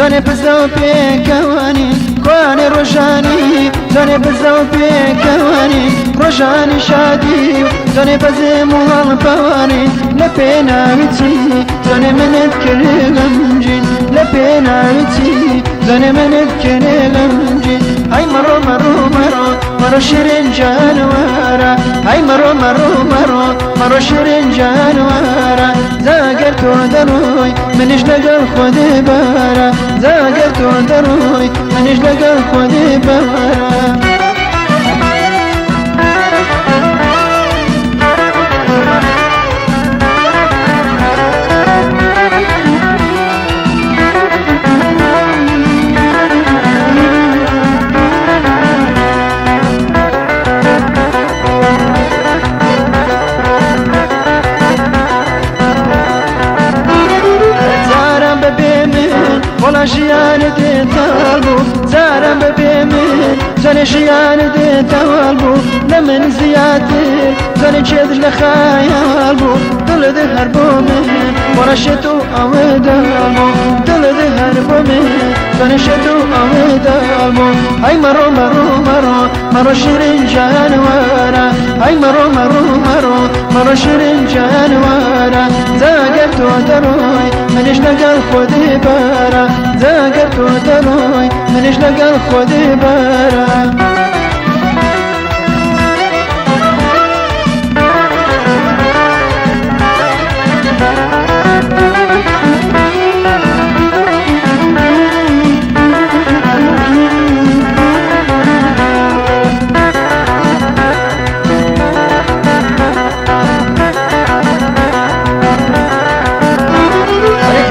جوانێ بزە و پێکەوانی، کوانێ ڕۆژانی جوانێ بزە و پێکەوانی، ڕۆژانی شادی و جوانێ بەزم و هەڵپەوانی. لە پێناوی چی جوانێ منت کرد غەمگین، لە پێناوی چی جوانێ منت کرد غەمگین. ئەی مەڕۆ مەڕۆ مەڕۆ مەڕۆ شیرین جانوارە، ئەی مەڕۆ مەڕۆ مەڕۆ مەڕۆ شیرین جانوارە. زاگەر تۆ دەڕۆی منیش لەگەڵ خۆدێ بارە، زاگەر تۆ دەڕۆی منیش لەگەڵ خۆدێ بارە. جاران بەبێ من وەڵا ژیانت دێتاڵ بوو، جاران بەبێ من جانێ ژیانت دێتاڵ بوو، لە من زیاتر جانێ چێت لە خەیاڵ بوو. دڵت هەر بۆ من وەڵا شێت و ئەوەداڵ بوو، دڵت هەر بۆ من جانێ شێت و ئەوەداڵ بوو. ئەی مەڕۆ مەڕۆ مەڕۆ مەڕۆ شیرین جانوارە، ئەی مەڕۆ مەڕۆ مەڕۆ مەڕۆ شیرین جانوارە. زاگەر تۆ دەڕۆی منیش لەگەڵ خۆدێ بارە، زاگەر تۆ دەڕۆی منیش لەگەڵ خۆدێ بارە.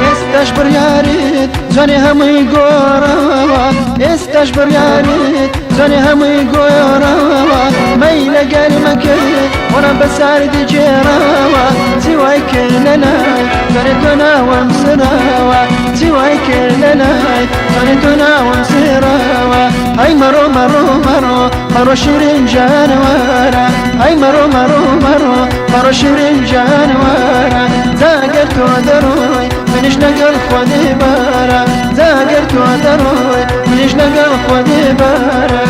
ئێستاش بڕیاریت جانێ هەمووی گۆڕاوە، ئێستاش بڕیاریت جانێ هەمووی گۆڕاوە. مەی لەگەل مەکرد وەڵام بە ساردی گێڕاوە، چی وای کرد لەلای جانێ تۆ ناوم سراوە، چی وای کرد لەلای جانێ تۆ ناوم سراوە. ئەی مەڕۆ مەڕۆ مەڕۆ مەڕۆ شیرین جانوارە، ئەی مەڕۆ مەڕۆ مەڕۆ مەڕۆ شیرین جانوارە. زاگەر تۆ دەڕۆی منیش لەگەڵ خۆدێ بارە، زاگەر تۆ دەڕۆی منیش لەگەڵ خۆدێ بارە.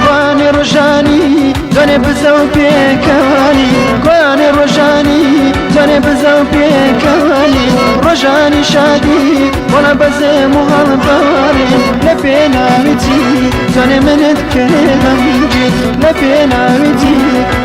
کوانێ ڕۆژانی جانێ بزە و پێکەوانی، کوانێ ڕۆژانی جانێ بزە و پێکەوانی، ڕۆژانی شادی وەڵا بەزێم و هەڵبارێ. لە پێناوی چی جانێ منت کرد غەمگین، لە پێناوی چی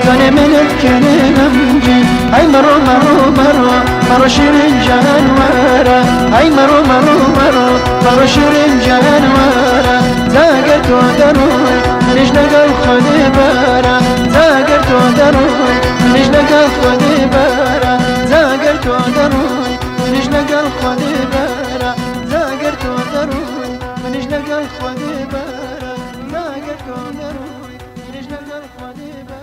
جانێ منت کرد غەمگین. ئەی مەڕۆ مەڕۆ مەڕۆ مەڕۆ شیرین جانوارە، ئەی مەڕۆ مەڕۆ مەڕۆ مەڕۆ شیرین جانوارە. زاگەر تۆ دەڕۆی منیش لەگەڵ خۆدێ بارە، زاگەر تۆ دەڕۆی منیش لەگەڵ خۆدێ بارە، زاگەر تۆ دەڕۆی منیش لەگەڵ خۆدێ بارە، زاگەر تۆ دەڕۆی منیش لەگەڵ خۆدێ بارە، زاگەر تۆ دەڕۆی منیش لەگەڵ خۆدێ بارە.